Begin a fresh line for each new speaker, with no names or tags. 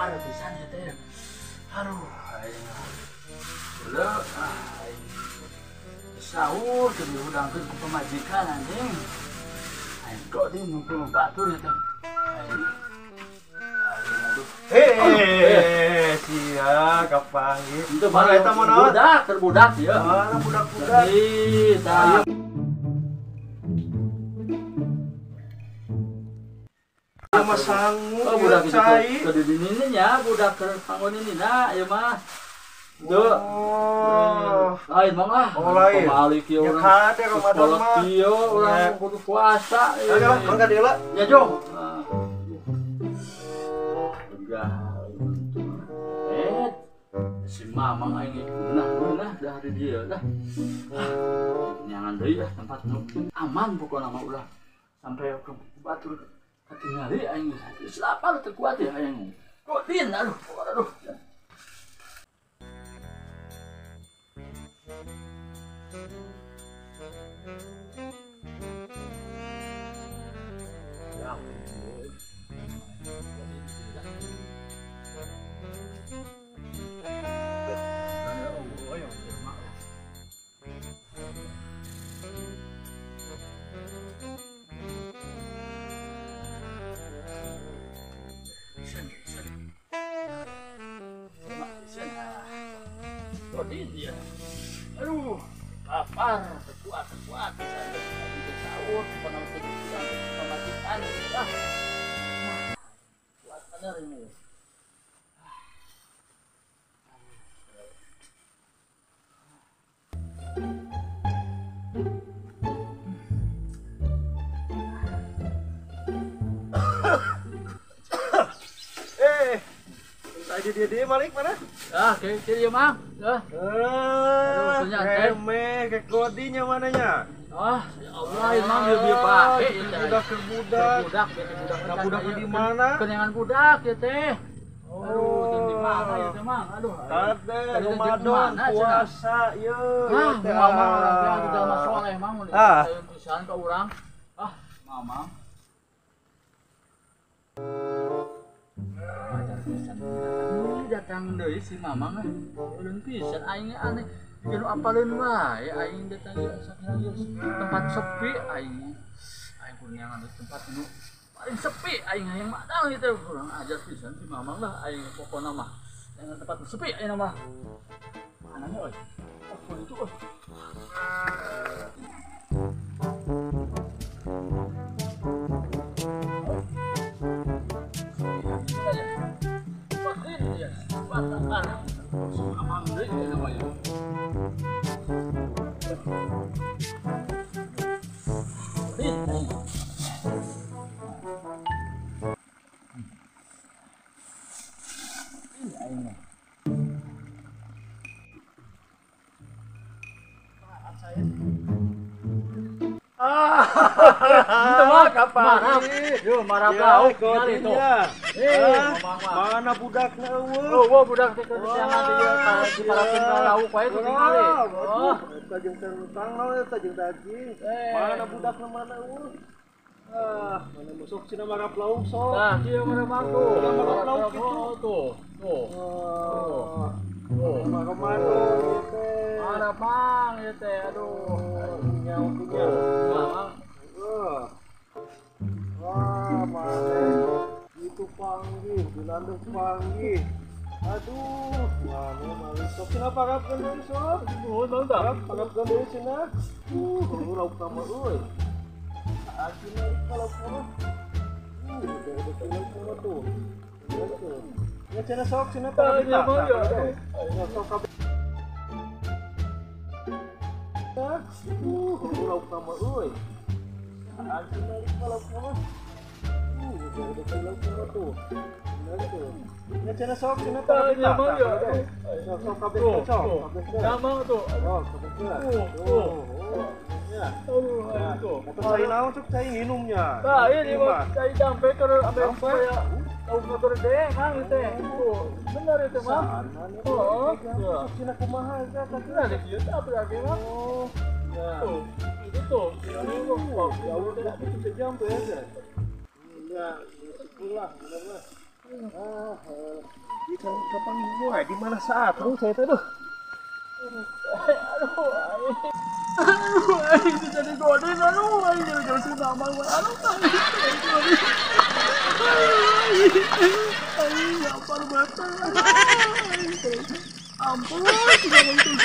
Lapar pisan ya teh. Aduh, aing. Leuh, aing. Sahur teu dihudangkeun ku pamajikan anjing. Aing kok di ngumpul batur ya teh. Aing. Aduh.
Hei, sia kapanggih.
Itu baru
eta mah naon?
Budak, terbudak ya.
Mana budak-budak?
Ih, tah.
Sama sangu,
oh, budak itu
cai.
Ke dininya nya, budak ke panggon ini na, ieu mah. Duh.
Oh.
Lain mah ah.
Oh, lain.
Pamalik ieu
Ya
urang.
kade Ramadan mah.
Ieu urang
Ya.
kudu puasa.
Ayo lah, mangga deui lah.
Ya jom. Enggak. Si mamang aing nah dah di dieu dah. Nyangan deui ah tempat nu aman pokona mah ulah sampai ke batur katingali aing geus lapar teu kuat ya aing. Godin aduh aduh. Ya. Ya. Aduh, lapar, kuat, kuat, sahur, pemajikan, ah, kuat bener ini.
Tadi dia malik mana?
Ah, ke dia mah. Ah.
Aduh, remeh ke godinya mananya?
Ah, ya Allah, emang dia bieu bae
budak ke budak.
Budak,
budak. Budak di mana?
Kenyangan budak ya teh. Aduh, di mana ya teh mang? Aduh.
Kade Ramadan puasa ieu.
Ah, mamang urang teh atuh jalma soleh mang mun pisan ka urang. Ah, mamang. Datang deui si mamang eh. Ulun pisan aing aneh. Jeung apaleun wae aing datang ieu tempat sepi aing. Aing kurniangan di tempat nu paling sepi aing hayang madang ieu teh kurang ajar pisan si mamang lah aing pokona mah. Jangan tempat sepi aing mah. Mana nya euy? Oh, itu euy. Marah lauk kali itu.
Mana budakna eueuh?
Eueuh budak teh keur siangan ieu di parapin lauk wae tuh tingali.
Oh, eta jeung kentang naon eta jeung daging. Mana budakna mana eueuh? Ah, mana masuk cenah marap lauk sok.
Tah, kieu mana mangku.
Marap lauk kitu.
Tuh. Tuh.
Tuh. Marap lauk ieu teh.
Marap mang ieu teh aduh.
Nyawa punya.
Mamang.
Wah, mana itu panggih, dilandung panggih. Aduh, mana mali sok kenapa rap deui sok?
Nuhun bang tah.
Rap deui cenah. Lauk nama euy. Akhirnya lauk nama. Udah lauk nama tuh. Ya cenah sok cenah
tah.
Sok kabeh. Lauk nama euy. Akhirnya lauk nama. Udah lauk nama tuh. Ya cenah sok cenah tah. Sok kabeh sok.
Nama tuh.
Oh, kabeh. Tuh. Ya.
Aduh,
tuh. Cai naon cuk cai minumnya.
Nah, ini mah cai jampe keur ambe supaya lauk motor gede mang teh. Tuh, bener itu mah. Oh,
ya. Cenah kumaha eta
tah? Nah, kieu tah berarti mah.
Oh. Ya.
Tuh, itu tuh.
Ya udah itu sejam tuh ya. Ya, sekolah bener mah. Ah, Kapan wae di mana saat tuh saya teh tuh.
Aduh, aing. Aduh, aing jadi godin, aduh, aing jadi si Mamang, aduh, aing godin. Aing lapar banget. Ampun, si Mamang tuh.